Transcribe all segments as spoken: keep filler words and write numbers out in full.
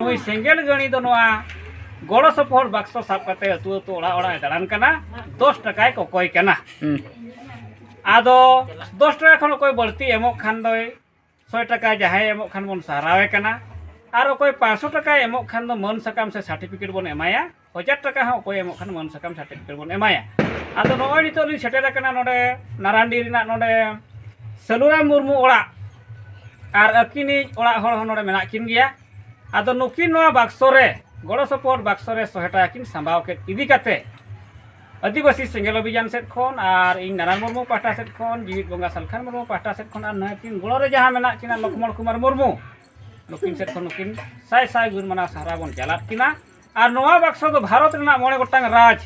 ᱱᱩᱭ ᱥᱮᱸᱜᱮᱞ ᱜᱟᱹᱲᱤ ᱫᱚ ᱱᱚᱣᱟ ᱜᱚᱲᱚ ᱥᱚᱯᱚᱦᱚᱫ ᱵᱟᱠᱥᱚ ᱥᱟᱵ ᱠᱟᱛᱮ ᱟᱹᱛᱩ ᱟᱹᱛᱩ ᱚᱲᱟᱜ ᱚᱲᱟᱜ ᱮ ᱫᱟᱬᱟᱱ ᱠᱟᱱᱟ, ᱫᱚᱥ ᱴᱟᱠᱟᱭ ᱠᱚᱠᱚᱭ ᱠᱟᱱᱟ᱾ ᱦᱩᱸ᱾ ᱟᱫᱚ ᱫᱚᱥ ᱴᱟᱠᱟ ᱠᱷᱚᱱ ᱚᱠᱚᱭ ᱵᱟᱹᱲᱛᱤ ᱮᱢᱚᱜ ᱠᱷᱟᱱ ᱫᱚᱭ ᱥᱚᱭ ᱴᱟᱠᱟ, ᱡᱟᱦᱟᱸᱭ ᱮᱢᱚᱜ ᱠᱷᱟᱱ ᱵᱚᱱ ᱥᱟᱨᱦᱟᱣᱮ ᱠᱟᱱᱟ, ᱟᱨ ᱚᱠᱚᱭ ᱯᱟᱸᱪᱥᱚ ᱴᱟᱠᱟᱭ ᱮᱢᱚᱜ ᱠᱷᱟᱱ ᱫᱚ ᱢᱟᱹᱱ ᱥᱟᱠᱟᱢ ᱥᱮ ᱥᱟᱨᱴᱤᱯᱷᱤᱠᱮᱴ ᱵᱚᱱ ᱮᱢᱟᱭᱟ, ᱦᱟᱡᱟᱨ ᱴᱟᱠᱟ ᱦᱚᱸ ᱚᱠᱚᱭ ᱮᱢᱚᱜ ᱠᱷᱟᱱ ᱢᱟᱹᱱ ᱥᱟᱠᱟᱢ ᱥᱟᱨᱴᱤᱯᱷᱤᱠᱮᱴ ᱵᱚᱱ ᱮᱢᱟᱭᱟ᱾ ᱟᱫᱚ ᱱᱚᱜᱼᱚᱭ ᱱᱤᱛᱚᱜ ᱞᱤᱧ ᱥᱮᱴᱮᱨ ᱟᱠᱟᱱᱟ ᱱᱚᱰᱮ ᱱᱟᱨᱟᱱᱰᱤ ᱨᱮᱱᱟᱜ ᱱᱚᱰᱮ ᱥᱟᱹᱞᱩᱨᱟᱢ ᱢᱩᱨᱢᱩ ᱚᱲᱟᱜ, ᱟᱨ ᱟᱹᱠᱤᱱᱤᱡ ᱚᱲᱟᱜ ᱦᱚᱲ ᱦᱚᱸ ᱱᱚᱰᱮ ᱢᱮᱱᱟᱜ ᱠᱤᱱ ᱜᱮᱭᱟ᱾ ᱟᱫᱚ ᱱᱩᱠᱤᱱ ᱱᱚᱣᱟ ᱵᱟᱠᱥᱚ ᱨᱮ, ᱜᱚᱲᱚ ᱥᱚᱯᱚᱦᱚᱫ ᱵᱟᱠᱥᱚ ᱨᱮ ᱥᱚᱭ ᱴᱟᱠᱟ ᱠᱤᱱ ᱥᱟᱢᱵᱟᱣ ᱠᱮᱫ ᱤᱫᱤ ᱠᱟᱛᱮ ᱟᱹᱫᱤᱵᱟᱹᱥᱤ ᱥᱮᱸᱜᱮᱞ ᱚᱵᱷᱤᱡᱟᱱ ᱥᱮᱫ ᱠᱷᱚᱱ ᱟᱨ ᱤᱧ ᱱᱟᱨᱟᱱ ᱢᱩᱨᱢᱩ ᱯᱟᱦᱴᱟ ᱥᱮᱫ ᱠᱷᱚᱱ, ᱡᱤᱣᱤᱫ ᱵᱚᱸᱜᱟ ᱥᱟᱞᱠᱷᱟᱱ ᱢᱩᱨᱢᱩ ᱯᱟᱦᱴᱟ ᱥᱮᱫ ᱠᱷᱚᱱ ᱟᱨ ᱱᱩᱠᱤᱱ ᱜᱚᱲᱚ ᱨᱮ ᱡᱟᱦᱟᱸ ᱢᱮᱱᱟᱜ ᱠᱤᱱᱟ ᱞᱚᱠᱷᱢᱚᱬ ᱠᱩᱢᱟᱨ ᱢᱩᱨᱢᱩ, ᱱᱩᱠᱤᱱ ᱥᱮᱫ ᱠᱷᱚᱱ ᱱᱩᱠᱤᱱ ᱥᱟᱭ ᱥᱟᱭ ᱜᱩᱱ ᱢᱟᱱᱟᱣ ᱥᱟᱨᱦᱟᱣ ᱵᱚᱱ ᱪᱟᱞᱟᱫ ᱠᱤᱱᱟ᱾ ᱟᱨ ᱱᱚᱣᱟ ᱵᱟᱠᱥᱚ ᱫᱚ ᱵᱷᱟᱨᱚᱛ ᱨᱮᱱᱟᱜ ᱢᱚᱬᱮ ᱜᱚᱴᱟᱝ ᱨᱟᱡᱽ,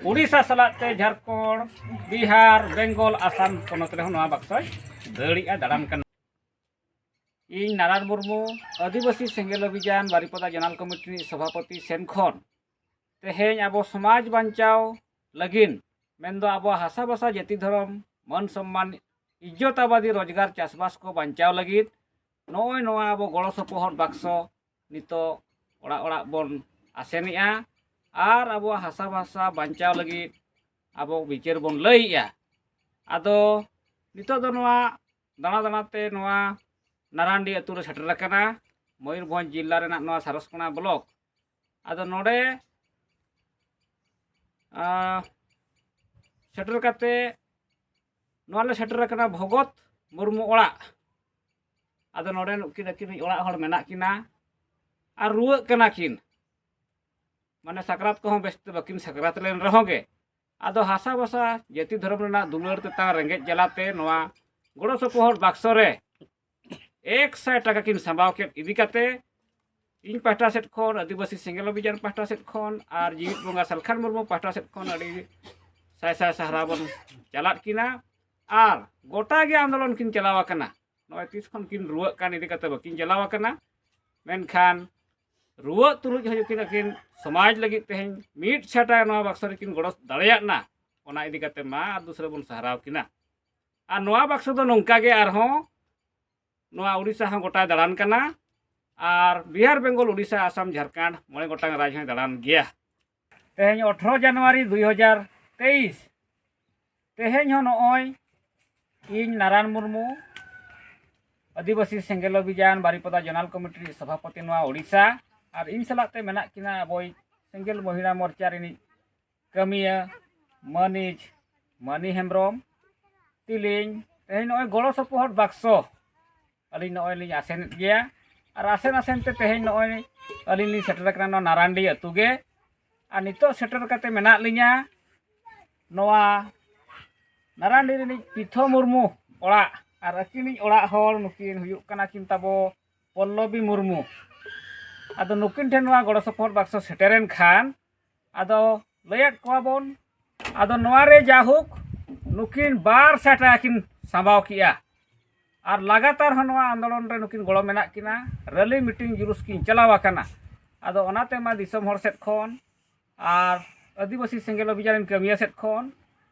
ᱩᱰᱤᱥᱟ ᱥᱟᱞᱟᱜ ᱛᱮ ᱡᱷᱟᱲᱠᱷᱚᱸᱰ, ᱵᱤᱦᱟᱨ, ᱵᱮᱝᱜᱚᱞ, ᱟᱥᱟᱢ ᱯᱚᱱᱚᱛ ᱨᱮᱦᱚᱸ ᱱᱚᱣᱟ ᱵᱟᱠᱥᱚᱭ ᱫᱟᱹᱲᱮᱜᱼᱟ, ᱫᱟᱬᱟᱱ ᱠᱟᱱᱟ᱾ ᱤᱧ ᱱᱟᱨᱟᱱ ᱢᱩᱨᱢᱩ, ᱟᱹᱫᱤᱵᱟᱹᱥᱤ ᱥᱮᱸᱜᱮᱞ ᱚᱵᱷᱤᱡᱟᱱ ᱵᱟᱨᱤᱯᱟᱫᱟ ᱡᱚᱱᱟᱞ ᱠᱚᱢᱤᱴᱤ ᱨᱤᱱᱤᱡ ᱥᱚᱵᱷᱟᱯᱚᱛᱤ ᱥᱮᱱ ᱠᱷᱚᱱ ᱛᱮᱦᱮᱧ ᱟᱵᱚ ᱥᱚᱢᱟᱡᱽ ᱵᱟᱧᱪᱟᱣ ᱞᱟᱹᱜᱤᱫ, ᱢᱮᱱᱫᱚ ᱟᱵᱚᱣᱟᱜ ᱦᱟᱥᱟ ᱵᱷᱟᱥᱟ ᱡᱟᱹᱛᱤ ᱫᱷᱚᱨᱚᱢ ᱢᱟᱹᱱ ᱥᱚᱢᱢᱟᱱ ᱤᱡᱽᱡᱚᱛ ᱟᱵᱟᱫᱤ ᱨᱳᱡᱽᱜᱟᱨ ᱪᱟᱥᱵᱟᱥ ᱠᱚ ᱵᱟᱧᱪᱟᱣ ᱞᱟᱹᱜᱤᱫ ᱱᱚᱜᱼᱚᱭ ᱱᱚᱣᱟ ᱟᱵᱚ ᱜᱚᱲᱚ ᱥᱚᱯᱚᱦᱚᱫ ᱵᱟᱠᱥᱚ ᱱᱤᱛᱚᱜ ᱚᱲᱟᱜ ᱚᱲᱟᱜ ᱵᱚᱱ ᱟᱥᱮᱱᱮᱜᱼᱟ᱾ ᱟᱨ ᱟᱵᱚᱣᱟᱜ ᱦᱟᱥᱟ ᱵᱷᱟᱥᱟ ᱵᱟᱧᱪᱟᱣ ᱞᱟᱹᱜᱤᱫ ᱟᱵᱚ ᱵᱤᱪᱟᱹᱨ ᱵᱚᱱ ᱞᱟᱹᱭᱮᱜᱼᱟ᱾ ᱟᱫᱚ ᱱᱤᱛᱚᱜ ᱫᱚ ᱱᱚᱣᱟ ᱫᱟᱬᱟ ᱫᱟᱬᱟᱛᱮ ᱱᱚᱣᱟ ᱱᱟᱨᱟᱱᱰᱤ ᱟᱹᱛᱩ ᱨᱮ ᱥᱮᱴᱮᱨ ᱟᱠᱟᱱᱟ, ᱢᱚᱭᱩᱨᱵᱷᱚᱸᱡᱽ ᱡᱤᱞᱟ ᱨᱮᱱᱟᱜ ᱱᱚᱣᱟ ᱥᱟᱨᱚᱥᱠᱚᱬᱟ ᱵᱞᱚᱠ᱾ ᱟᱫᱚ ᱱᱚᱰᱮ ᱟᱸ, ᱥᱮᱴᱮᱨ ᱠᱟᱛᱮ ᱱᱚᱣᱟ ᱞᱮ ᱥᱮᱴᱮᱨ ᱟᱠᱟᱱᱟ ᱵᱷᱚᱜᱚᱛ ᱢᱩᱨᱢᱩ ᱚᱲᱟᱜ᱾ ᱟᱫᱚ ᱱᱚᱰᱮ ᱱᱩᱠᱤᱱ ᱟᱹᱠᱤᱱ ᱚᱲᱟᱜ ᱦᱚᱲ ᱢᱮᱱᱟᱜ ᱠᱤᱱᱟ ᱟᱨ ᱨᱩᱣᱟᱹᱜ ᱠᱟᱱᱟ ᱠᱤᱱ, ᱢᱟᱱᱮ ᱥᱟᱠᱨᱟᱛ ᱠᱚᱦᱚᱸ ᱵᱮᱥ ᱛᱮ ᱵᱟᱹᱠᱤᱱ ᱥᱟᱠᱨᱟᱛ ᱞᱮᱱ ᱨᱮᱦᱚᱸ ᱜᱮ, ᱟᱫᱚ ᱦᱟᱥᱟ ᱵᱷᱟᱥᱟ ᱡᱟᱹᱛᱤ ᱫᱷᱚᱨᱚᱢ ᱨᱮᱱᱟᱜ ᱫᱩᱞᱟᱹᱲ ᱛᱮᱛᱟᱝ ᱨᱮᱸᱜᱮᱡ ᱡᱟᱞᱟᱛᱮ ᱱᱚᱣᱟ ᱜᱚᱲᱚ ᱥᱚᱯᱚᱦᱚᱫ ᱵᱟᱠᱥᱚ ᱨᱮ ᱮᱠ ᱥᱟᱭ ᱴᱟᱠᱟ ᱠᱤᱱ ᱥᱟᱢᱵᱟᱣ ᱠᱮᱫ ᱤᱫᱤ ᱠᱟᱛᱮ ᱤᱧ ᱯᱟᱦᱴᱟ ᱥᱮᱫ ᱠᱷᱚᱱ, ᱟᱹᱫᱤᱵᱟᱹᱥᱤ ᱥᱮᱸᱜᱮᱞ ᱚᱵᱷᱤᱡᱟᱱ ᱯᱟᱦᱴᱟ ᱥᱮᱫ ᱠᱷᱚᱱ ᱟᱨ ᱡᱤᱣᱤᱫ ᱵᱚᱸᱜᱟ ᱥᱟᱞᱠᱷᱟᱱ ᱢᱩᱨᱢᱩ ᱯᱟᱦᱴᱟ ᱥᱮᱫ ᱠᱷᱚᱱ ᱟᱹᱰᱤ ᱥᱟᱭ ᱥᱟᱭ ᱥᱟᱨᱦᱟᱣ ᱵᱚᱱ ᱪᱟᱞᱟᱫ ᱠᱤᱱᱟ᱾ ᱟᱨ ᱜᱚᱴᱟ ᱜᱮ ᱟᱱᱫᱳᱞᱚᱱ ᱠᱤᱱ ᱪᱟᱞᱟᱣ ᱟᱠᱟᱱᱟ᱾ ᱱᱚᱜᱼᱚᱭ ᱛᱤᱥ ᱠᱷᱚᱱ ᱠᱤᱱ ᱨᱩᱣᱟᱹᱜ ᱠᱟᱱ ᱤᱫᱤ ᱠᱟᱛᱮ ᱵᱟᱹᱠᱤᱱ ᱪᱟᱞᱟᱣ ᱟᱠᱟᱱᱟ, ᱢᱮᱱᱠᱷᱟᱱ ᱨᱩᱣᱟᱹᱜ ᱛᱩᱞᱩᱡ ᱦᱚᱸ ᱟᱹᱠᱤᱱ ᱟᱹᱠᱤᱱ ᱥᱚᱢᱟᱡᱽ ᱞᱟᱹᱜᱤᱫ ᱛᱮᱦᱮᱧ ᱢᱤᱫ ᱥᱟᱭ ᱴᱟᱠᱟ ᱱᱚᱣᱟ ᱵᱟᱠᱥᱚ ᱨᱮᱠᱤᱱ ᱜᱚᱲᱚ ᱫᱟᱲᱮᱭᱟᱜ ᱱᱟ᱾ ᱚᱱᱟ ᱤᱫᱤ ᱠᱟᱛᱮ ᱢᱟ ᱟᱨ ᱫᱩᱥᱨᱟᱹ ᱵᱚᱱ ᱥᱟᱨᱦᱟᱣ ᱠᱤᱱᱟ᱾ ᱟᱨ ᱱᱚᱣᱟ ᱵᱟᱠᱥᱚ ᱫᱚ ᱱᱚᱝᱠᱟ ᱜᱮ ᱟᱨᱦᱚᱸ ᱱᱚᱣᱟ ᱩᱲᱤᱥᱥᱟ ᱦᱚᱸ ᱜᱚᱴᱟᱭ ᱫᱟᱬᱟᱱ ᱠᱟᱱᱟ᱾ ᱟᱨ ᱵᱤᱦᱟᱨ, ᱵᱮᱝᱜᱚᱞ, ᱩᱰᱤᱥᱟ, ᱟᱥᱟᱢ, ᱡᱷᱟᱲᱠᱷᱚᱸᱰ, ᱢᱚᱬᱮ ᱜᱚᱴᱟᱝ ᱨᱟᱡᱽ ᱦᱚᱸᱭ ᱫᱟᱬᱟᱱ ᱜᱮᱭᱟ᱾ ᱛᱮᱦᱮᱧ ᱟᱴᱷᱨᱚ ᱡᱟᱱᱩᱣᱟᱨᱤ ᱫᱩᱭ ᱦᱟᱡᱟᱨ ᱛᱮᱭᱤᱥ, ᱛᱮᱦᱮᱧ ᱦᱚᱸ ᱱᱚᱜᱼᱚᱭ ᱤᱧ ᱱᱟᱨᱟᱭᱚᱱ ᱢᱩᱨᱢᱩ, ᱟᱹᱫᱤᱵᱟᱹᱥᱤ ᱥᱮᱸᱜᱮᱞ ᱚᱵᱷᱤᱡᱟᱱ ᱵᱟᱨᱤᱯᱟᱫᱟ ᱡᱚᱱᱟᱞ ᱠᱚᱢᱤᱴᱤ ᱨᱤᱱᱤᱡ ᱥᱚᱵᱷᱟᱯᱚᱛᱤ ᱱᱚᱣᱟ ᱳᱰᱤᱥᱟ, ᱟᱨ ᱤᱧ ᱥᱟᱞᱟᱜ ᱛᱮ ᱢᱮᱱᱟᱜ ᱠᱤᱱᱟ ᱟᱵᱚᱭᱤᱡ ᱥᱮᱸᱜᱮᱞ ᱢᱚᱦᱤᱞᱟ ᱢᱳᱨᱪᱟ ᱨᱤᱱᱤᱡ ᱠᱟᱹᱢᱤᱭᱟᱹ ᱢᱟᱹᱱᱤᱡ ᱢᱟᱹᱱᱤ ᱦᱮᱢᱵᱨᱚᱢ᱾ ᱛᱤᱞᱤᱧ ᱛᱮᱦᱮᱧ ᱱᱚᱜᱼᱚᱭ ᱜᱚᱲᱚ ᱥᱚᱯᱚᱦᱚᱫ ᱵᱟᱠᱥᱚ ᱟᱹᱞᱤᱧ ᱱᱚᱜᱼᱚᱭ ᱞᱤᱧ ᱟᱥᱮᱱᱮᱫ ᱜᱮᱭᱟ, ᱟᱨ ᱟᱥᱮᱱ ᱟᱥᱮᱱ ᱛᱮ ᱛᱮᱦᱮᱧ ᱱᱚᱜᱼᱚᱭ ᱟᱹᱞᱤᱧ ᱞᱤᱧ ᱥᱮᱴᱮᱨ ᱟᱠᱟᱱᱟ ᱱᱚᱣᱟ ᱱᱟᱨᱟᱱᱰᱤ ᱟᱹᱛᱩ ᱜᱮ᱾ ᱟᱨ ᱱᱤᱛᱚᱜ ᱥᱮᱴᱮᱨ ᱠᱟᱛᱮ ᱢᱮᱱᱟᱜ ᱞᱤᱧᱟ ᱱᱚᱣᱟ ᱱᱟᱨᱟᱱᱰᱤ ᱨᱤᱱᱤᱡ ᱯᱤᱛᱷᱚ ᱢᱩᱨᱢᱩ ᱚᱲᱟᱜ, ᱟᱨ ᱟᱹᱠᱤᱱᱤᱡ ᱚᱲᱟᱜ ᱦᱚᱲ ᱱᱩᱠᱤᱱ ᱦᱩᱭᱩᱜ ᱠᱟᱱᱟ ᱠᱤᱱ ᱛᱟᱵᱚ ᱯᱚᱞᱞᱚᱵᱤ ᱢᱩᱨᱢᱩ᱾ ᱟᱫᱚ ᱱᱩᱠᱤᱱ ᱴᱷᱮᱱ ᱱᱚᱣᱟ ᱜᱚᱲᱚ ᱥᱚᱯᱚᱦᱚᱫ ᱵᱟᱠᱥᱚ ᱥᱮᱴᱮᱨᱮᱱ ᱠᱷᱟᱱ ᱟᱫᱚ ᱞᱟᱹᱭᱟᱫ ᱠᱚᱣᱟ ᱵᱚᱱ᱾ ᱟᱫᱚ ᱱᱚᱣᱟ ᱨᱮ ᱡᱟᱭᱦᱳᱠ ᱱᱩᱠᱤᱱ ᱵᱟᱨ ᱥᱟᱭ ᱴᱟᱠᱟ ᱠᱤᱱ ᱥᱟᱢᱵᱟᱣ ᱠᱮᱜᱼᱟ, ᱟᱨ ᱞᱟᱜᱟᱛᱟᱨ ᱦᱚᱸ ᱱᱚᱣᱟ ᱟᱱᱫᱳᱞᱚᱱ ᱨᱮ ᱱᱩᱠᱤᱱ ᱜᱚᱲᱚ ᱢᱮᱱᱟᱜ ᱠᱤᱱᱟ᱾ ᱨᱮᱞᱤ ᱢᱤᱴᱤᱝ ᱡᱩᱞᱩᱥ ᱠᱤᱱ ᱪᱟᱞᱟᱣ ᱟᱠᱟᱱᱟ᱾ ᱟᱫᱚ ᱚᱱᱟᱛᱮ ᱢᱟ ᱫᱤᱥᱚᱢ ᱦᱚᱲ ᱥᱮᱫ ᱠᱷᱚᱱ ᱟᱨ ᱟᱹᱫᱤᱵᱟᱹᱥᱤ ᱥᱮᱸᱜᱮᱞ ᱚᱵᱷᱤᱡᱟᱱ ᱨᱮᱱ ᱠᱟᱹᱢᱤᱭᱟᱹ ᱥᱮᱫ ᱠᱷᱚᱱ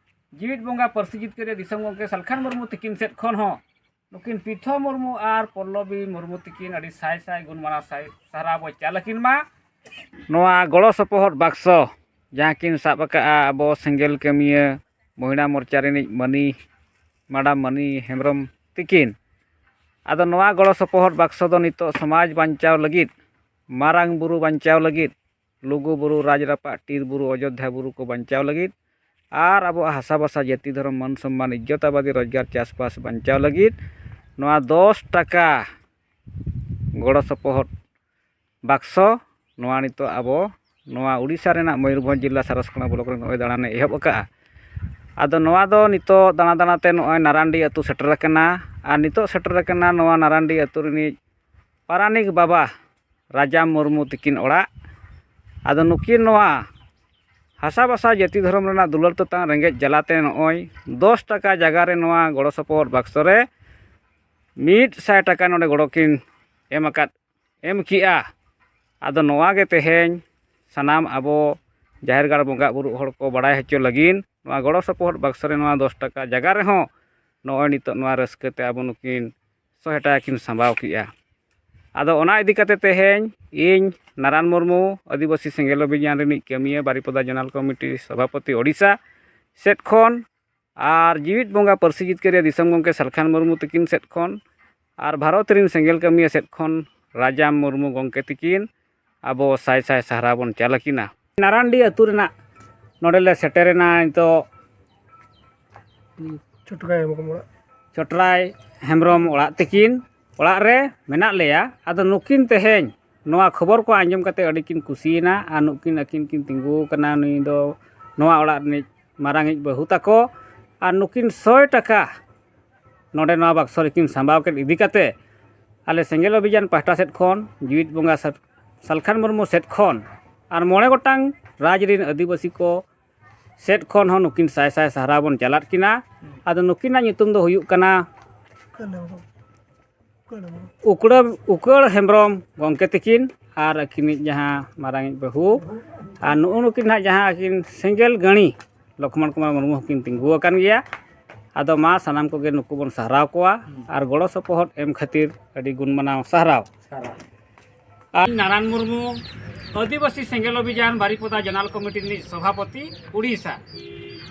ᱡᱤᱣᱤᱫ ᱵᱚᱸᱜᱟ ᱯᱟᱹᱨᱥᱤ ᱡᱤᱛᱠᱟᱹᱨᱤᱭᱟᱹ ᱫᱤᱥᱚᱢ ᱜᱚᱢᱠᱮ ᱥᱟᱞᱠᱷᱟᱱ ᱢᱩᱨᱢᱩ ᱛᱤᱠᱤᱱ ᱥᱮᱫ ᱠᱷᱚᱱ ᱦᱚᱸ ᱱᱩᱠᱤᱱ ᱯᱤᱛᱷᱚ ᱢᱩᱨᱢᱩ ᱟᱨ ᱯᱚᱞᱞᱚᱵᱤ ᱢᱩᱨᱢᱩ ᱛᱤᱠᱤᱱ ᱟᱹᱰᱤ ᱥᱟᱭ ᱥᱟᱭ ᱜᱩᱱ ᱢᱟᱱᱟᱣ ᱥᱟᱭ ᱥᱟᱨᱦᱟᱣ ᱵᱚ ᱪᱟᱞ ᱟᱹᱠᱤᱱ ᱢᱟ᱾ ᱱᱚᱣᱟ ᱜᱚᱲᱚ ᱥᱚᱯᱚᱦᱚᱫ ᱵᱟᱠᱥᱚ ᱡᱟᱦᱟᱸ ᱠᱤᱱ ᱥᱟᱵ ᱟᱠᱟᱫᱼᱟ ᱟᱵᱚ ᱥᱮᱸᱜᱮᱞ ᱠᱟᱹᱢᱤᱭᱟᱹ ᱢᱚᱦᱤᱞᱟ ᱢᱳᱨᱪᱟ ᱨᱤᱱᱤᱡ ᱢᱟᱹᱱᱤ ᱢᱟᱰᱟᱢ ᱢᱟᱹᱱᱤ ᱦᱮᱢᱵᱨᱚᱢ ᱛᱤᱠᱤᱱ᱾ ᱟᱫᱚ ᱱᱚᱣᱟ ᱜᱚᱲᱚ ᱥᱚᱯᱚᱦᱚᱫ ᱵᱟᱠᱥᱚ ᱫᱚ ᱱᱤᱛᱚᱜ ᱥᱚᱢᱟᱡᱽ ᱵᱟᱧᱪᱟᱣ ᱞᱟᱹᱜᱤᱫ, ᱢᱟᱨᱟᱝ ᱵᱩᱨᱩ ᱵᱟᱧᱪᱟᱣ ᱞᱟᱹᱜᱤᱫ, ᱞᱩᱜᱩ ᱵᱩᱨᱩ, ᱨᱟᱡᱽ ᱨᱟᱯᱟᱜ, ᱴᱤᱨ ᱵᱩᱨᱩ, ᱚᱡᱳᱫᱽᱫᱷᱟ ᱵᱩᱨᱩ ᱠᱚ ᱵᱟᱧᱪᱟᱣ ᱞᱟᱹᱜᱤᱫ ᱟᱨ ᱟᱵᱚᱣᱟᱜ ᱦᱟᱥᱟ ᱵᱷᱟᱥᱟ, ᱡᱟᱹᱛᱤ, ᱫᱷᱚᱨᱚᱢ, ᱢᱟᱹᱱ ᱥᱚᱢᱢᱟᱱ, ᱤᱡᱽᱡᱚᱛ ᱟᱵᱟᱫᱤ, ᱨᱳᱡᱽᱜᱟᱨ, ᱪᱟᱥᱵᱟᱥ ᱵᱟᱧᱪᱟᱣ ᱞᱟᱹᱜᱤᱫ ᱱᱚᱣᱟ ᱫᱚᱥ ᱴᱟᱠᱟ ᱜᱚᱲᱚ ᱥᱚᱯᱚᱦᱚᱫ ᱵᱟᱠᱥᱚ ᱱᱚᱣᱟ ᱱᱤᱛᱚᱜ ᱟᱵᱚ ᱱᱚᱣᱟ ᱩᱰᱤᱥᱟ ᱨᱮᱱᱟᱜ ᱢᱚᱭᱩᱨᱵᱷᱚᱸᱡᱽ ᱡᱮᱞᱟ ᱥᱟᱨᱟᱥᱠᱳᱱᱟ ᱵᱞᱚᱠ ᱨᱮ ᱱᱚᱜᱼᱚᱭ ᱫᱟᱬᱟᱱᱮ ᱮᱦᱚᱵ ᱟᱠᱟᱫᱼᱟ᱾ ᱟᱫᱚ ᱱᱚᱣᱟ ᱫᱚ ᱱᱤᱛᱚᱜ ᱫᱟᱬᱟ ᱫᱟᱬᱟᱛᱮ ᱱᱚᱜᱼᱚᱭ ᱱᱟᱨᱟᱱᱰᱤ ᱟᱹᱛᱩ ᱥᱮᱴᱮᱨ ᱟᱠᱟᱱᱟ᱾ ᱟᱨ ᱱᱤᱛᱚᱜ ᱥᱮᱴᱮᱨ ᱟᱠᱟᱱᱟ ᱱᱚᱣᱟ ᱱᱟᱨᱟᱱᱰᱤ ᱟᱹᱛᱩ ᱨᱤᱱᱤᱡ ᱯᱟᱨᱟᱱᱤᱠ ᱵᱟᱵᱟ ᱨᱟᱡᱟ ᱢᱩᱨᱢᱩ ᱛᱤᱠᱤᱱ ᱚᱲᱟᱜ᱾ ᱟᱫᱚ ᱱᱩᱠᱤᱱ ᱱᱚᱣᱟ ᱦᱟᱥᱟ ᱵᱷᱟᱥᱟ, ᱡᱟᱹᱛᱤ, ᱫᱷᱚᱨᱚᱢ ᱨᱮᱱᱟᱜ ᱫᱩᱞᱟᱹᱲ ᱛᱮᱛᱟᱝ ᱨᱮᱸᱜᱮᱡ ᱡᱟᱞᱟᱛᱮ ᱱᱚᱜᱼᱚᱭ ᱫᱚᱥ ᱴᱟᱠᱟ ᱡᱟᱭᱜᱟ ᱨᱮ ᱱᱚᱣᱟ ᱜᱚᱲᱚ ᱥᱚᱯᱚᱦᱚᱫ ᱵᱟᱠᱥᱚ ᱨᱮ ᱢᱤᱫ ᱥᱟᱭ ᱴᱟᱠᱟ ᱱᱚᱰᱮ ᱜᱚᱲᱚ ᱠᱤᱱ ᱮᱢ ᱟᱠᱟᱫ, ᱮᱢ ᱠᱮᱜᱼᱟ᱾ ᱟᱫᱚ ᱱᱚᱣᱟ ᱜᱮ ᱛᱮᱦᱮᱧ ᱥᱟᱱᱟᱢ ᱟᱵᱚ ᱡᱟᱦᱮᱨ ᱜᱟᱲ ᱵᱚᱸᱜᱟ ᱵᱩᱨᱩ ᱦᱚᱲ ᱠᱚ ᱵᱟᱲᱟᱭ ᱦᱚᱪᱚ ᱞᱟᱹᱜᱤᱫ ᱱᱚᱣᱟ ᱜᱚᱲᱚ ᱥᱚᱯᱚᱦᱚᱫ ᱵᱟᱠᱥᱚ ᱨᱮ ᱱᱚᱣᱟ ᱫᱚᱥ ᱴᱟᱠᱟ ᱡᱟᱭᱜᱟ ᱨᱮᱦᱚᱸ ᱱᱚᱜᱼᱚᱭ ᱱᱤᱛᱚᱜ ᱱᱚᱣᱟ ᱨᱟᱹᱥᱠᱟᱹ ᱛᱮ ᱟᱵᱚ ᱱᱩᱠᱤᱱ ᱥᱚᱦᱮ ᱴᱟᱠᱟ ᱠᱤᱱ ᱥᱟᱢᱵᱟᱣ ᱠᱮᱜᱼᱟ᱾ ᱟᱫᱚ ᱚᱱᱟ ᱤᱫᱤ ᱠᱟᱛᱮ ᱛᱮᱦᱮᱧ ᱤᱧ ᱱᱟᱨᱟᱱ ᱢᱩᱨᱢᱩ, ᱟᱹᱫᱤᱵᱟᱹᱥᱤ ᱥᱮᱸᱜᱮᱞ ᱚᱵᱷᱤᱡᱟᱱ ᱨᱤᱱᱤᱡ ᱠᱟᱹᱢᱤᱭᱟᱹ, ᱵᱟᱨᱤᱯᱚᱫᱟ ᱡᱚᱱᱟᱞ ᱠᱚᱢᱤᱴᱤ ᱥᱚᱵᱷᱟᱯᱚᱛᱤ ᱳᱰᱤᱥᱟ ᱥᱮᱫ ᱠᱷᱚᱱ, ᱟᱨ ᱡᱤᱣᱤᱫ ᱵᱚᱸᱜᱟ ᱯᱟᱹᱨᱥᱤ ᱡᱤᱛᱠᱟᱹᱨᱤᱭᱟᱹ ᱫᱤᱥᱚᱢ ᱜᱚᱢᱠᱮ ᱥᱟᱞᱠᱷᱟᱱ ᱢᱩᱨᱢᱩ ᱛᱤᱠᱤᱱ ᱥᱮᱫ ᱠᱷᱚᱱ, ᱟᱨ ᱵᱷᱟᱨᱚᱛ ᱨᱤᱱ ᱥᱮᱸᱜᱮᱞ ᱠᱟᱹᱢᱤᱭᱟᱹ ᱥᱮᱫ ᱠᱷᱚᱱ ᱨᱟᱡᱟᱢ ᱢᱩᱨᱢᱩ ᱜᱚᱢᱠᱮ ᱛᱤᱠᱤᱱ ᱟᱵᱚ ᱥᱟᱭ ᱥᱟᱭ ᱥᱟᱨᱦᱟᱣ ᱵᱚᱱ ᱪᱟᱞ ᱟᱹᱠᱤᱱᱟ᱾ ᱱᱟᱨᱟᱱᱰᱤ ᱟᱹᱛᱩ ᱨᱮᱱᱟᱜ ᱱᱚᱰᱮ ᱞᱮ ᱥᱮᱴᱮᱨᱮᱱᱟ ᱱᱤᱛᱚᱜ᱾ ᱪᱷᱳᱴᱠᱟᱭ ᱦᱮᱢᱵᱨᱚᱢ ᱚᱲᱟᱜ᱾ ᱪᱷᱳᱴᱨᱟᱭ ᱦᱮᱢᱵᱨᱚᱢ ᱚᱲᱟᱜ ᱛᱤᱠᱤᱱ ᱚᱲᱟᱜ ᱨᱮ ᱢᱮᱱᱟᱜ ᱞᱮᱭᱟ᱾ ᱟᱫᱚ ᱱᱩᱠᱤᱱ ᱛᱮᱦᱮᱧ ᱱᱚᱣᱟ ᱠᱷᱚᱵᱚᱨ ᱠᱚ ᱟᱸᱡᱚᱢ ᱠᱟᱛᱮ ᱟᱹᱰᱤ ᱠᱤᱱ ᱠᱩᱥᱤᱭᱮᱱᱟ, ᱟᱨ ᱱᱩᱠᱤᱱ ᱟᱹᱠᱤᱱ ᱠᱤᱱ ᱛᱤᱸᱜᱩ ᱟᱠᱟᱱᱟ᱾ ᱱᱩᱭ ᱫᱚ ᱱᱚᱣᱟ ᱚᱲᱟᱜ ᱨᱤᱱᱤᱡ ᱢᱟᱨᱟᱝᱤᱡ ᱵᱟᱹᱦᱩ ᱛᱟᱠᱚ, ᱟᱨ ᱱᱩᱠᱤᱱ ᱥᱚᱭ ᱴᱟᱠᱟ ᱱᱚᱰᱮ ᱱᱚᱣᱟ ᱵᱟᱠᱥᱚ ᱨᱮᱠᱤᱱ ᱥᱟᱢᱵᱟᱣ ᱠᱮᱫ ᱤᱫᱤ ᱠᱟᱛᱮ, ᱟᱞᱮ ᱥᱮᱸᱜᱮᱞ ᱚᱵᱷᱤᱡᱟᱱ ᱯᱟᱦᱴᱟ ᱥᱮᱫ ᱠᱷᱚᱱ, ᱡᱤᱣᱤᱫ ᱵᱚᱸᱜᱟ ᱥᱟᱞ-, ᱥᱟᱞᱠᱷᱟᱱ ᱢᱩᱨᱢᱩ ᱥᱮᱫ ᱠᱷᱚᱱ, ᱟᱨ ᱢᱚᱬᱮ ᱜᱚᱴᱟᱝ ᱨᱟᱡᱽ ᱨᱤᱱ ᱟᱹᱫᱤᱵᱟᱹᱥᱤ ᱠᱚ ᱥᱮᱫ ᱠᱷᱚᱱ ᱦᱚᱸ ᱱᱩᱠᱤᱱ ᱥᱟᱭ ᱥᱟᱭ ᱥᱟᱨᱦᱟᱣ ᱵᱚᱱ ᱪᱟᱞᱟᱫ ᱠᱤᱱᱟ᱾ ᱟᱫᱚ ᱱᱩᱠᱤᱱᱟᱜ ᱧᱩᱛᱩᱢ ᱫᱚ ᱦᱩᱭᱩᱜ ᱠᱟᱱᱟ ᱩᱠᱲᱟᱹ, ᱩᱠᱟᱹᱲ ᱦᱮᱢᱵᱨᱚᱢ ᱜᱚᱢᱠᱮ ᱛᱤᱠᱤᱱ ᱟᱨ ᱟᱹᱠᱤᱱᱤᱡ ᱡᱟᱦᱟᱸ ᱢᱟᱨᱟᱝᱤᱡ ᱵᱟᱹᱦᱩ, ᱟᱨ ᱱᱩᱜᱼᱩ ᱱᱩᱠᱤᱱ ᱱᱟᱦᱟᱜ ᱡᱟᱦᱟᱸ ᱟᱹᱠᱤᱱ ᱥᱮᱸᱜᱮᱞ ᱜᱟᱹᱲᱤ ᱞᱚᱠᱷᱢᱚᱬ ᱠᱩᱢᱟᱨ ᱢᱩᱨᱢᱩ ᱦᱚᱸᱠᱤᱱ ᱛᱤᱸᱜᱩ ᱟᱠᱟᱱ ᱜᱮᱭᱟ᱾ ᱟᱫᱚ ᱢᱟ ᱥᱟᱱᱟᱢ ᱠᱚᱜᱮ ᱱᱩᱠᱩ ᱵᱚᱱ ᱥᱟᱨᱦᱟᱣ ᱠᱚᱣᱟ ᱟᱨ ᱜᱚᱲᱚ ᱥᱚᱯᱚᱦᱚᱫ ᱮᱢ ᱠᱷᱟᱹᱛᱤᱨ ᱟᱹᱰᱤ ᱜᱩᱱ ᱢᱟᱱᱟᱣ ᱥᱟᱨᱦᱟᱣ᱾ ᱟᱨ ᱱᱟᱨᱟᱱ ᱢᱩᱨᱢᱩ, ᱟᱹᱫᱤᱵᱟᱹᱥᱤ ᱥᱮᱸᱜᱮᱞ ᱚᱵᱷᱤᱡᱟᱱ ᱵᱟᱨᱤᱯᱚᱫᱟ ᱡᱚᱱᱟᱞ ᱠᱚᱢᱤᱴᱤ ᱨᱤᱱᱤᱡ ᱥᱚᱵᱷᱟᱯᱚᱛᱤ, ᱩᱲᱤᱥᱥᱟ᱾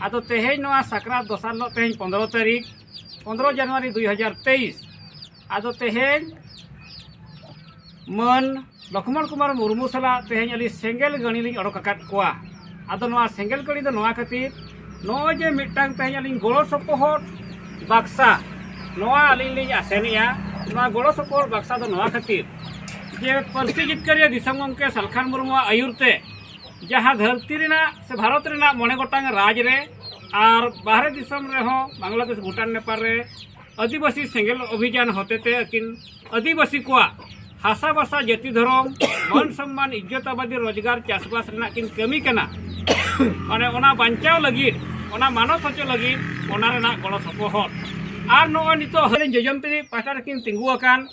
ᱟᱫᱚ ᱛᱮᱦᱮᱧ ᱱᱚᱣᱟ ᱥᱟᱠᱨᱟᱛ ᱫᱚᱥᱟᱨ ᱦᱤᱞᱳᱜ, ᱛᱮᱦᱮᱧ ᱯᱚᱱᱫᱽᱨᱚ ᱛᱟᱹᱨᱤᱠᱷ, ᱯᱚᱱᱫᱽᱨᱚ ᱡᱟᱱᱩᱣᱟᱨᱤ ᱫᱩᱭ ᱦᱟᱡᱟᱨ ᱛᱮᱭᱤᱥ᱾ ᱟᱫᱚ ᱛᱮᱦᱮᱧ ᱢᱟᱹᱱ ᱞᱚᱠᱷᱢᱚᱬ ᱠᱩᱢᱟᱨ ᱢᱩᱨᱢᱩ ᱥᱟᱞᱟᱜ ᱛᱮᱦᱮᱧ ᱟᱹᱞᱤᱧ ᱥᱮᱸᱜᱮᱞ ᱜᱟᱹᱲᱤ ᱞᱤᱧ ᱚᱰᱚᱠ ᱟᱠᱟᱫ ᱠᱚᱣᱟ᱾ ᱟᱫᱚ ᱱᱚᱣᱟ ᱥᱮᱸᱜᱮᱞ ᱜᱟᱹᱲᱤ ᱫᱚ ᱱᱚᱣᱟ ᱠᱷᱟᱹᱛᱤᱨ, ᱱᱚᱜᱼᱚᱭ ᱡᱮ ᱢᱤᱫᱴᱟᱝ ᱛᱮᱦᱮᱧ ᱟᱹᱞᱤᱧ ᱜᱚᱲᱚ ᱥᱚᱯᱚᱦᱚᱫ ᱵᱟᱠᱥᱟ, ᱱᱚᱣᱟ ᱟᱹᱞᱤᱧ ᱞᱤᱧ ᱟᱥᱮᱱᱮᱜᱼᱟ᱾ ᱱᱚᱣᱟ ᱜᱚᱲᱚ ᱥᱚᱯᱚᱦᱚᱫ ᱵᱟᱠᱥᱟ ᱫᱚ ᱱᱚᱣᱟ ᱠᱷᱟᱹᱛᱤᱨ ᱡᱮ ᱯᱟᱹᱨᱥᱤ ᱡᱤᱛᱠᱟᱹᱨᱤᱭᱟᱹ ᱫᱤᱥᱚᱢ ᱜᱚᱢᱠᱮ ᱥᱟᱞᱠᱷᱟᱱ ᱢᱩᱨᱢᱩᱣᱟᱜ ᱟᱹᱭᱩᱨ ᱛᱮ ᱡᱟᱦᱟᱸ ᱫᱷᱟᱹᱨᱛᱤ ᱨᱮᱱᱟᱜ ᱥᱮ ᱵᱷᱟᱨᱚᱛ ᱨᱮᱱᱟᱜ ᱢᱚᱬᱮ ᱜᱚᱴᱟᱝ ᱨᱟᱡᱽ ᱨᱮ ᱟᱨ ᱵᱟᱦᱨᱮ ᱫᱤᱥᱚᱢ ᱨᱮᱦᱚᱸ, ᱵᱟᱝᱞᱟᱫᱮᱥ, ᱵᱷᱩᱴᱟᱱ, ᱱᱮᱯᱟᱞ ᱨᱮ ᱟᱹᱫᱤᱵᱟᱹᱥᱤ ᱥᱮᱸᱜᱮᱞ ᱚᱵᱷᱤᱡᱟᱱ ᱦᱚᱛᱮᱛᱮ ᱟᱹᱠᱤᱱ ᱟᱹᱫᱤᱵᱟᱹᱥᱤ ᱠᱚᱣᱟᱜ ᱦᱟᱥᱟ ᱵᱷᱟᱥᱟ, ᱡᱟᱹᱛᱤ, ᱫᱷᱚᱨᱚᱢ, ᱢᱟᱹᱱ ᱥᱚᱢᱢᱟᱱ, ᱤᱡᱽᱡᱚᱛ ᱟᱵᱟᱫᱤ, ᱨᱳᱡᱽᱜᱟᱨ, ᱪᱟᱥᱵᱟᱥ ᱨᱮᱱᱟᱜ ᱠᱤᱱ ᱠᱟᱹᱢᱤ ᱠᱟᱱᱟ᱾ ᱢᱟᱱᱮ ᱚᱱᱟ ᱵᱟᱧᱪᱟᱣ ᱞᱟᱹᱜᱤᱫ, ᱚᱱᱟ ᱢᱟᱱᱚᱛ ᱦᱚᱪᱚ ᱞᱟᱹᱜᱤᱫ ᱚᱱᱟ ᱨᱮᱱᱟᱜ ᱜᱚᱲᱚ ᱥᱚᱯᱚᱦᱚᱫ᱾ ᱟᱨ ᱱᱚᱜᱼᱚᱭ ᱱᱤᱛᱚᱜ ᱦᱟᱹᱞᱤᱧ ᱡᱚᱡᱚᱢ ᱛᱤᱨᱤᱡ ᱯᱟᱦᱴᱟ ᱨᱮᱠᱤᱱ ᱛᱤᱸᱜᱩ ᱟᱠᱟᱱ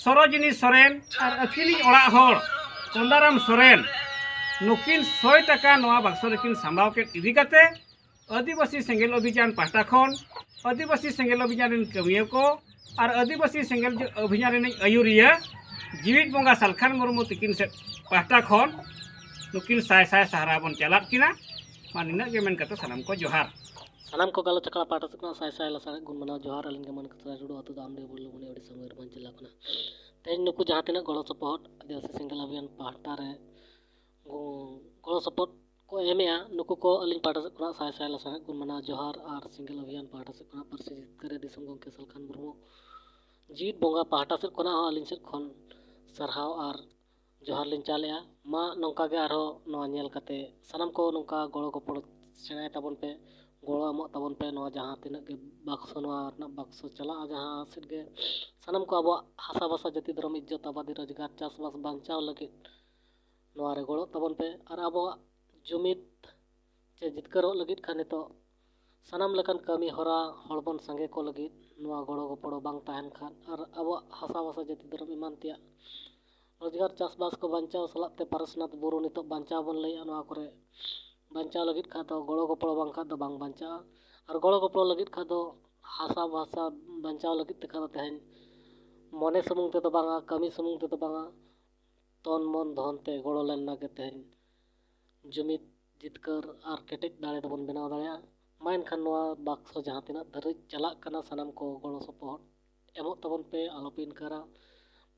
ᱥᱚᱨᱳᱡᱤᱱᱤ ᱥᱚᱨᱮᱱ ᱟᱨ ᱟᱹᱠᱤᱱᱤᱡ ᱚᱲᱟᱜ ᱦᱚᱲ ᱠᱚᱱᱫᱟᱨᱟᱢ ᱥᱚᱨᱮᱱ, ᱱᱩᱠᱤᱱ ᱥᱚᱭ ᱴᱟᱠᱟ ᱱᱚᱣᱟ ᱵᱟᱠᱥᱚ ᱨᱮᱠᱤᱱ ᱥᱟᱢᱵᱟᱣ ᱠᱮᱫ ᱤᱫᱤ ᱠᱟᱛᱮ ᱟᱹᱫᱤᱵᱟᱹᱥᱤ ᱥᱮᱸᱜᱮᱞ ᱚᱵᱷᱤᱡᱟᱱ ᱯᱟᱦᱴᱟ ᱠᱷᱚᱱ ᱟᱹᱫᱤᱵᱟᱹᱥᱤ ᱥᱮᱸᱜᱮᱞ ᱚᱵᱷᱤᱡᱟᱱ ᱨᱮᱱ ᱠᱟᱹᱢᱤᱭᱟᱹ ᱠᱚ ᱟᱨ ᱟᱹᱫᱤᱵᱟᱹᱥᱤ ᱥᱮᱸᱜᱮᱞ ᱡᱚ-, ᱚᱵᱷᱤᱡᱟᱱ ᱨᱤᱱᱤᱡ ᱟᱹᱭᱩᱨᱤᱭᱟᱹ ᱡᱤᱣᱤᱫ ᱵᱚᱸᱜᱟ ᱥᱟᱞᱠᱷᱟᱱ ᱢᱩᱨᱢᱩ ᱛᱤᱠᱤᱱ ᱥᱮᱫ ᱯᱟᱦᱴᱟ ᱠᱷᱚᱱ ᱱᱩᱠᱤᱱ ᱥᱟᱭ ᱥᱟᱭ ᱥᱟᱦᱟᱨᱟᱣ ᱵᱚᱱ ᱪᱟᱞᱟᱫ ᱠᱤᱱᱟ᱾ ᱢᱟ ᱱᱤᱱᱟᱹᱜ ᱜᱮ ᱢᱮᱱ ᱠᱟᱛᱮ ᱥᱟᱱᱟᱢ ᱠᱚ ᱡᱚᱦᱟᱨ᱾ ᱥᱟᱱᱟᱢ ᱠᱚ ᱜᱟᱞᱚᱪ ᱟᱠᱷᱲᱟ ᱯᱟᱦᱴᱟ ᱥᱮᱫ ᱠᱷᱚᱱᱟᱜ ᱥᱟᱭ ᱥᱟᱭ ᱞᱟᱥᱟᱲᱦᱮᱫ ᱜᱩᱱ ᱢᱟᱱᱟᱣ ᱡᱚᱦᱟᱨ᱾ ᱟᱹᱞᱤᱧ ᱜᱮ ᱢᱟᱹᱱ ᱠᱟᱹᱥᱨᱟ ᱴᱩᱰᱩ, ᱟᱹᱛᱩ ᱫᱚ ᱟᱢᱰᱤᱦᱟ ᱵᱩᱨᱞᱩᱵᱩᱱᱤ, ᱳᱰᱤᱥᱟ, ᱢᱚᱭᱩᱨᱵᱷᱚᱸᱡᱽ ᱡᱮᱞᱟ ᱠᱷᱚᱱᱟᱜ᱾ ᱛᱮᱦᱮᱧ ᱱᱩᱠᱩ ᱡᱟᱦᱟᱸ ᱛᱤᱱᱟᱹᱜ ᱜᱚᱲᱚ ᱥᱚᱯᱚᱦᱚᱫ ᱟᱹᱫᱤᱵᱟᱹᱥᱤ ᱥᱮᱸᱜᱮᱞ ᱚᱵᱷᱤᱭᱟᱱ ᱯᱟᱦᱴᱟ ᱨᱮ ᱜᱚ-, ᱜᱚᱲᱚ ᱥᱚᱯᱚᱦᱚᱫ ᱠᱚ ᱮᱢᱮᱜᱼᱟ, ᱱᱩᱠᱩ ᱠᱚ ᱟᱹᱞᱤᱧ ᱯᱟᱦᱴᱟ ᱥᱮᱫ ᱠᱷᱚᱱᱟᱜ ᱥᱟᱭ ᱥᱟᱭ ᱞᱟᱥᱟᱲᱦᱮᱫ ᱜᱩᱱ ᱢᱟᱱᱟᱣ ᱡᱚᱦᱟᱨ᱾ ᱟᱨ ᱥᱮᱸᱜᱮᱞ ᱚᱵᱷᱤᱭᱟᱱ ᱯᱟᱦᱴᱟ ᱥᱮᱫ ᱠᱷᱚᱱᱟᱜ ᱯᱟᱹᱨᱥᱤ ᱡᱤᱛᱠᱟᱹᱨᱤᱭᱟᱹ ᱫᱤᱥᱚᱢ ᱜᱚᱢᱠᱮ ᱥᱟᱞᱠᱷᱟᱱ ᱢᱩᱨᱢᱩ ᱡᱤᱣᱤᱫ ᱵᱚᱸᱜᱟ ᱯᱟᱦᱴᱟ ᱥᱮᱫ ᱠᱷᱚᱱᱟᱜ ᱦᱚᱸ ᱟᱹᱞᱤᱧ ᱥᱮᱫ ᱠᱷᱚᱱ ᱥᱟᱨᱦᱟᱣ ᱟᱨ ᱡᱚᱦᱟᱨ ᱞᱤᱧ ᱪᱟᱞᱮᱜᱼᱟ᱾ ᱢᱟ ᱱᱚᱝᱠᱟ ᱜᱮ ᱟᱨᱦᱚᱸ ᱱᱚᱣᱟ ᱧᱮᱞ ᱠᱟᱛᱮ ᱥᱟᱱᱟᱢ ᱠᱚ ᱱᱚᱝᱠᱟ ᱜᱚᱲᱚ ᱜᱚᱯᱚᱲᱚ ᱥᱮᱬᱟᱭ ᱛᱟᱵᱚᱱ ᱯᱮ, ᱜᱚᱲᱚ ᱮᱢᱚᱜ ᱛᱟᱵᱚᱱ ᱯᱮ᱾ ᱱᱚᱣᱟ ᱡᱟᱦᱟᱸ ᱛᱤᱱᱟᱹᱜ ᱜᱮ ᱵᱟᱠᱥᱚ, ᱱᱚᱣᱟ ᱨᱮᱱᱟᱜ ᱵᱟᱠᱥᱚ ᱪᱟᱞᱟᱜᱼᱟ ᱡᱟᱦᱟᱸ ᱥᱮᱫ ᱜᱮ, ᱥᱟᱱᱟᱢ ᱠᱚ ᱟᱵᱚᱣᱟᱜ ᱦᱟᱥᱟ ᱵᱷᱟᱥᱟ ᱡᱟᱹᱛᱤ ᱫᱷᱚᱨᱚᱢ ᱤᱡᱽᱡᱚᱛ ᱟᱵᱟᱫᱤ ᱨᱳᱡᱽᱜᱟᱨ ᱪᱟᱥᱵᱟᱥ ᱵᱟᱧᱪᱟᱣ ᱞᱟᱹᱜᱤᱫ ᱱᱚᱣᱟ ᱨᱮ ᱜᱚᱲᱚᱜ ᱛᱟᱵᱚᱱ ᱯᱮ᱾ ᱟᱨ ᱟᱵᱚᱣᱟᱜ ᱡᱩᱢᱤᱫ ᱪᱮ ᱡᱤᱛᱠᱟᱹᱨᱚᱜ ᱞᱟᱹᱜᱤᱫ ᱠᱷᱟᱱ ᱱᱤᱛᱚᱜ ᱥᱟᱱᱟᱢ ᱞᱮᱠᱟᱱ ᱠᱟᱹᱢᱤ ᱦᱚᱨᱟ ᱦᱚᱲ ᱵᱚᱱ ᱥᱟᱸᱜᱮ ᱠᱚ ᱞᱟᱹᱜᱤᱫ ᱱᱚᱣᱟ ᱜᱚᱲᱚ ᱜᱚᱯᱚᱲᱚ ᱵᱟᱝ ᱛᱟᱦᱮᱱ ᱠᱷᱟᱱ ᱟᱨ ᱟᱵᱚᱣᱟᱜ ᱦᱟᱥᱟ ᱵᱷᱟᱥᱟ ᱡᱟᱹᱛᱤ ᱫᱷᱚᱨᱚᱢ ᱮᱢᱟᱱ ᱛᱮᱭᱟᱜ ᱨᱳᱡᱽᱜᱟᱨ ᱪᱟᱥᱵᱟᱥ ᱠᱚ ᱵᱟᱧᱪᱟᱣ ᱥᱟᱞᱟᱜ ᱛᱮ ᱯᱟᱨᱮᱥᱱᱟᱛᱷ ᱵᱩᱨᱩ ᱱᱤᱛᱚᱜ ᱵᱟᱧᱪᱟᱣ ᱵᱚᱱ ᱞᱟᱹᱭᱮᱜᱼᱟ, ᱱᱚᱣᱟ ᱠᱚᱨᱮ ᱵᱟᱧᱪᱟᱣ ᱞᱟᱹᱜᱤᱫ ᱠᱷᱟᱱ ᱫᱚ ᱜᱚᱲᱚ ᱜᱚᱯᱚᱲᱚ ᱵᱟᱝ ᱠᱷᱟᱱ ᱫᱚ ᱵᱟᱝ ᱵᱟᱧᱪᱟᱜᱼᱟ᱾ ᱟᱨ ᱜᱚᱲᱚ ᱜᱚᱯᱚᱲᱚ ᱞᱟᱹᱜᱤᱫ ᱠᱷᱟᱱ ᱫᱚ ᱦᱟᱥᱟ ᱵᱷᱟᱥᱟ ᱵᱟᱧᱪᱟᱣ ᱞᱟᱹᱜᱤᱫ ᱛᱮᱠᱷᱟᱱ ᱫᱚ ᱛᱮᱦᱮᱧ ᱢᱚᱱᱮ ᱥᱩᱢᱩᱝ ᱛᱮᱫᱚ ᱵᱟᱝᱟ, ᱠᱟᱹᱢᱤ ᱥᱩᱢᱩᱝ ᱛᱮᱫᱚ ᱵᱟᱝᱟ, ᱛᱚᱱ ᱢᱚᱱ ᱫᱷᱚᱱ ᱛᱮ ᱜᱚᱲᱚ ᱞᱮᱱ ᱱᱟᱜᱮ ᱛᱮᱦᱮᱧ ᱡᱩᱢᱤᱫ ᱡᱤᱛᱠᱟᱹᱨ ᱟᱨ ᱠᱮᱴᱮᱡ ᱫᱟᱲᱮ ᱫᱚᱵᱚᱱ ᱵᱮᱱᱟᱣ ᱫᱟᱲᱮᱭᱟᱜᱼᱟ᱾ ᱢᱟ ᱮᱱᱠᱷᱟᱱ ᱱᱚᱣᱟ ᱵᱟᱠᱥᱚ ᱡᱟᱦᱟᱸ ᱛᱤᱱᱟᱹᱜ ᱫᱷᱟᱹᱨᱤᱡ ᱪᱟᱞᱟᱜ ᱠᱟᱱᱟ, ᱥᱟᱱᱟᱢ ᱠᱚ ᱜᱚᱲᱚ ᱥᱚᱯᱚᱦᱚᱫ ᱮᱢᱚᱜ ᱛᱟᱵᱚᱱ ᱯᱮ, ᱟᱞᱚᱯᱮ ᱤᱱᱠᱟᱨᱟ᱾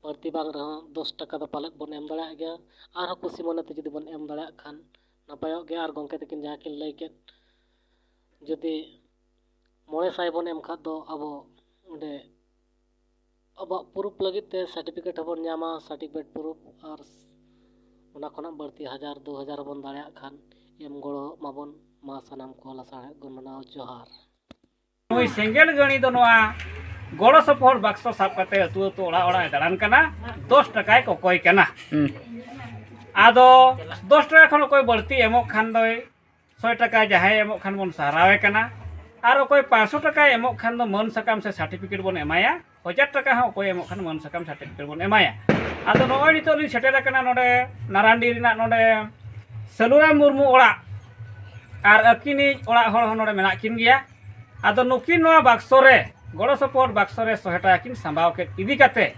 ᱵᱟᱹᱲᱛᱤ ᱵᱟᱝ ᱨᱮᱦᱚᱸ ᱫᱚᱥ ᱴᱟᱠᱟ ᱫᱚ ᱯᱟᱞᱮᱫ ᱵᱚᱱ ᱮᱢ ᱫᱟᱲᱮᱭᱟᱜ ᱜᱮᱭᱟ᱾ ᱟᱨᱦᱚᱸ ᱠᱩᱥᱤ ᱢᱚᱱᱮᱛᱮ ᱡᱩᱫᱤ ᱵᱚᱱ ᱮᱢ ᱫᱟᱲᱮᱭᱟᱜ ᱠᱷᱟᱱ ᱱᱟᱯᱟᱭᱚᱜ ᱜᱮᱭᱟ᱾ ᱟᱨ ᱜᱚᱢᱠᱮ ᱛᱟᱹᱠᱤᱱ ᱡᱟᱦᱟᱸ ᱠᱤᱱ ᱞᱟᱹᱭ ᱠᱮᱫ, ᱡᱩᱫᱤ ᱢᱚᱬᱮ ᱥᱟᱭ ᱵᱚᱱ ᱮᱢ ᱠᱷᱟᱱ ᱫᱚ ᱟᱵᱚ ᱚᱸᱰᱮ ᱟᱵᱚᱣᱟᱜ ᱯᱨᱩᱯ ᱞᱟᱹᱜᱤᱫ ᱛᱮ ᱥᱟᱨᱴᱤᱯᱷᱤᱠᱮᱴ ᱦᱚᱸᱵᱚᱱ ᱧᱟᱢᱟ, ᱥᱟᱨᱴᱤᱯᱷᱤᱠᱮᱴ ᱯᱨᱩᱯ᱾ ᱟᱨ ᱚᱱᱟ ᱠᱷᱚᱱᱟᱜ ᱵᱟᱹᱲᱛᱤ ᱦᱟᱡᱟᱨ ᱫᱩ ᱦᱟᱡᱟᱨ ᱵᱚᱱ ᱫᱟᱲᱮᱭᱟᱜ ᱠᱷᱟᱱ ᱮᱢ ᱜᱚᱲᱚ ᱢᱟᱵᱚᱱ᱾ ᱢᱟ ᱥᱟᱱᱟᱢ ᱠᱚ ᱞᱟᱥᱟᱲᱦᱮᱫ ᱜᱩᱱ ᱢᱟᱱᱟᱣ ᱡᱚᱦᱟᱨ᱾ ᱱᱩᱭ ᱥᱮᱸᱜᱮᱞ ᱜᱟᱹᱲᱤ ᱫᱚ ᱱᱚᱣᱟ ᱜᱚᱲᱚ ᱥᱚᱯᱚᱦᱚᱫ ᱵᱟᱠᱥᱚ ᱥᱟᱵ ᱠᱟᱛᱮ ᱟᱹᱛᱩ ᱟᱹᱛᱩ ᱚᱲᱟᱜ ᱚᱲᱟᱜ ᱮ ᱫᱟᱬᱟᱱ ᱠᱟᱱᱟ, ᱫᱚᱥ ᱴᱟᱠᱟᱭ ᱠᱚᱠᱚᱭ ᱠᱟᱱᱟ᱾ ᱦᱩᱸ᱾ ᱟᱫᱚ ᱫᱚᱥ ᱴᱟᱠᱟ ᱠᱷᱚᱱ ᱚᱠᱚᱭ ᱵᱟᱹᱲᱛᱤ ᱮᱢᱚᱜ ᱠᱷᱟᱱ ᱫᱚᱭ ᱥᱚᱭ ᱴᱟᱠᱟ ᱡᱟᱦᱟᱸᱭ ᱮᱢᱚᱜ ᱠᱷᱟᱱ ᱵᱚᱱ ᱥᱟᱨᱦᱟᱣᱮ ᱠᱟᱱᱟ, ᱟᱨ ᱚᱠᱚᱭ ᱯᱟᱸᱪᱥᱚ ᱴᱟᱠᱟᱭ ᱮᱢᱚᱜ ᱠᱷᱟᱱ ᱫᱚ ᱢᱟᱹᱱ ᱥᱟᱠᱟᱢ ᱥᱮ ᱥᱟᱨᱴᱤᱯᱷᱤᱠᱮᱴ ᱵᱚᱱ ᱮᱢᱟᱭᱟ, ᱦᱟᱡᱟᱨ ᱴᱟᱠᱟ ᱦᱚᱸ ᱚᱠᱚᱭ ᱮᱢᱚᱜ ᱠᱷᱟᱱ ᱢᱟᱹᱱ ᱥᱟᱠᱟᱢ ᱥᱟᱨᱴᱤᱯᱷᱤᱠᱮᱴ ᱵᱚᱱ ᱮᱢᱟᱭᱟ᱾ ᱟᱫᱚ ᱱᱚᱜᱼᱚᱭ ᱱᱤᱛᱚᱜ ᱞᱤᱧ ᱥᱮᱴᱮᱨ ᱟᱠᱟᱱᱟ ᱱᱚᱰᱮ ᱱᱟᱨᱟᱱᱰᱤ ᱨᱮᱱᱟᱜ ᱱᱚᱰᱮ ᱥᱟᱹᱞᱩᱨᱟᱢ ᱢᱩᱨᱢᱩ ᱚᱲᱟᱜ, ᱟᱨ ᱟᱹᱠᱤᱱᱤᱡ ᱚᱲᱟᱜ ᱦᱚᱲ ᱦᱚᱸ ᱱᱚᱰᱮ ᱢᱮᱱᱟᱜ ᱠᱤᱱ ᱜᱮᱭᱟ᱾ ᱟᱫᱚ ᱱᱩᱠᱤᱱ ᱱᱚᱣᱟ ᱵᱟᱠᱥᱚ ᱨᱮ, ᱜᱚᱲᱚ ᱥᱚᱯᱚᱦᱚᱫ ᱵᱟᱠᱥᱚ ᱨᱮ ᱥᱚᱭ ᱴᱟᱠᱟ ᱠᱤᱱ ᱥᱟᱢᱵᱟᱣ ᱠᱮᱫ ᱤᱫᱤ ᱠᱟᱛᱮ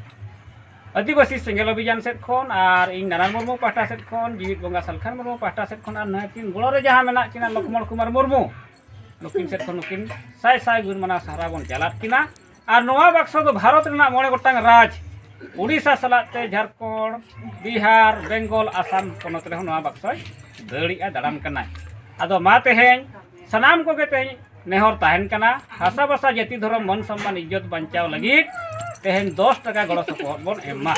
ᱟᱹᱫᱤᱵᱟᱹᱥᱤ ᱥᱮᱸᱜᱮᱞ ᱚᱵᱷᱤᱡᱟᱱ ᱥᱮᱫ ᱠᱷᱚᱱ ᱟᱨ ᱤᱧ ᱱᱟᱨᱟᱭᱚᱱ ᱢᱩᱨᱢᱩ ᱯᱟᱦᱴᱟ ᱥᱮᱫ ᱠᱷᱚᱱ, ᱡᱤᱣᱤᱫ ᱵᱚᱸᱜᱟ ᱥᱟᱞᱠᱷᱟᱱ ᱢᱩᱨᱢᱩ ᱯᱟᱦᱴᱟ ᱥᱮᱫ ᱠᱷᱚᱱ ᱟᱨ ᱱᱩᱠᱤᱱ ᱜᱚᱲᱚ ᱨᱮ ᱡᱟᱦᱟᱸ ᱢᱮᱱᱟᱜ ᱠᱤᱱᱟ ᱞᱚᱠᱷᱢᱚᱬ ᱠᱩᱢᱟᱨ ᱢᱩᱨᱢᱩ, ᱱᱩᱠᱤᱱ ᱥᱮᱫ ᱠᱷᱚᱱ ᱱᱩᱠᱤᱱ ᱥᱟᱭ ᱥᱟᱭ ᱜᱩᱱ ᱢᱟᱱᱟᱣ ᱥᱟᱨᱦᱟᱣ ᱵᱚᱱ ᱪᱟᱞᱟᱫ ᱠᱤᱱᱟ᱾ ᱟᱨ ᱱᱚᱣᱟ ᱵᱟᱠᱥᱚ ᱫᱚ ᱵᱷᱟᱨᱚᱛ ᱨᱮᱱᱟᱜ ᱢᱚᱬᱮ ᱜᱚᱴᱟᱝ ᱨᱟᱡᱽ, ᱳᱰᱤᱥᱟ ᱥᱟᱞᱟᱜ ᱛᱮ ᱡᱷᱟᱲᱠᱷᱚᱸᱰ, ᱵᱤᱦᱟᱨ, ᱵᱮᱝᱜᱚᱞ, ᱟᱥᱟᱢ ᱯᱚᱱᱚᱛ ᱨᱮᱦᱚᱸ ᱱᱚᱣᱟ ᱵᱟᱠᱥᱚᱭ ᱫᱟᱹᱲᱮᱜᱼᱟ, ᱫᱟᱬᱟᱱ ᱠᱟᱱᱟᱭ᱾ ᱟᱫᱚ ᱢᱟ ᱛᱮᱦᱮᱧ ᱥᱟᱱᱟᱢ ᱠᱚᱜᱮ ᱛᱮᱦᱮᱧ ᱱᱮᱦᱚᱨ ᱛᱟᱦᱮᱱ ᱠᱟᱱᱟ, ᱦᱟᱥᱟ ᱵᱷᱟᱥᱟ, ᱡᱟᱹᱛᱤ, ᱫᱷᱚᱨᱚᱢ, ᱢᱟᱹᱱ ᱥᱚᱱᱢᱟᱱ, ᱤᱡᱽᱡᱚᱛ ᱵᱟᱧᱪᱟᱣ ᱞᱟᱹᱜᱤᱫ ᱛᱮᱦᱮᱧ ᱫᱚᱥ ᱴᱟᱠᱟ ᱜᱚᱲᱚ ᱥᱚᱯᱚᱦᱚᱫ ᱵᱚᱱ ᱮᱢ ᱢᱟ᱾